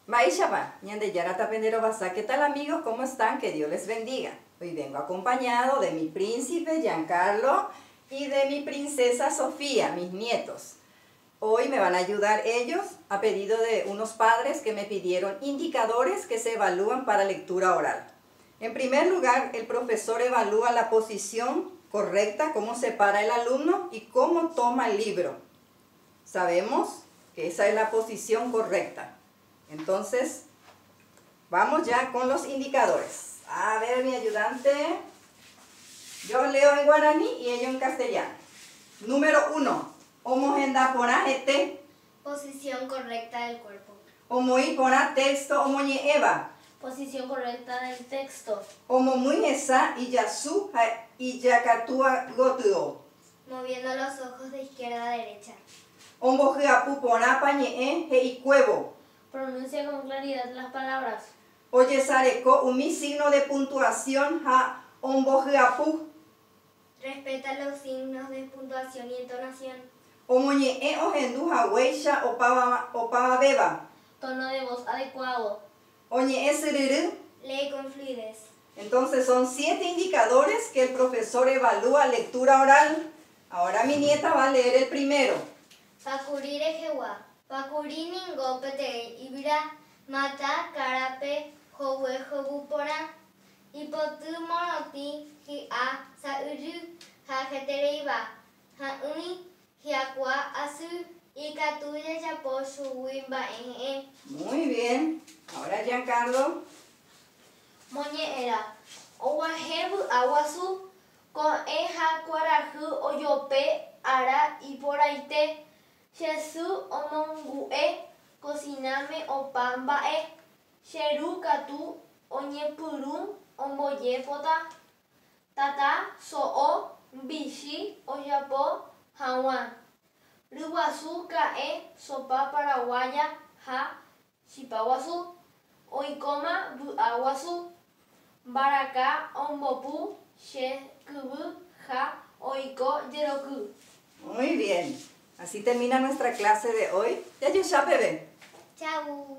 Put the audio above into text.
Mba'éichapa, Ñandejára tapenderovasa, ¿Qué tal amigos? ¿Cómo están? Que Dios les bendiga. Hoy vengo acompañado de mi príncipe Giancarlo y de mi princesa Sofía, mis nietos. Hoy me van a ayudar ellos a pedido de unos padres que me pidieron indicadores que se evalúan para lectura oral. En primer lugar, el profesor evalúa la posición correcta, cómo se para el alumno y cómo toma el libro. Sabemos que esa es la posición correcta. Entonces, vamos ya con los indicadores. A ver, mi ayudante. Yo leo en guaraní y ellos en castellano. Número 1. Omohenda porã hete. Posición correcta del cuerpo. Omoĩ porã texto omoñe'ẽva. Posición correcta del texto. Omomýi hesa ijasu ha ijakatúa gotyo. Moviendo los ojos de izquierda a derecha. Ombohyapu porãpa ñe'ẽ he'ikuévo. Pronuncia con claridad las palabras. Ojesareko umi signo de puntuación ha ombohyapu. Respeta los signos de puntuación y entonación. Omoñe'ẽ ohendu haguéicha opavavéva. Tono de voz adecuado. Oñe'ẽ syryry. Lee con fluidez. Entonces son 7 indicadores que el profesor evalúa lectura oral. Ahora mi nieta va a leer el primero. Pakuri rehegua. Pakuri ningo peteĩ yvyra máta karape hogue hovy porã. Ipoty morotĩ hi'a sa'yju ha hetereíva. Ha'ỹi hyakuã asy ikatu jajapo chugui mba'e he'ẽ. Muy bien. Ahora Giancarlo. Moñe'ẽrã. Og̃uahẽ vy'a guasu, ko'ẽ ha kuarahy ojope ára iporãite. Che sy omongu'e kosináme opa mba'e. Che ru katu oñepyrũ ombojepota tata so'o mbichi ojapo hag̃ua. Ryguasu ka'ẽ sopa paraguaya ha chipa guasu. Oikóma vy'a guasu. Mbaraka ombopu che kyvy ha oiko jeroky. Muy bien. Así termina nuestra clase de hoy. Jajoecha peve. Chau.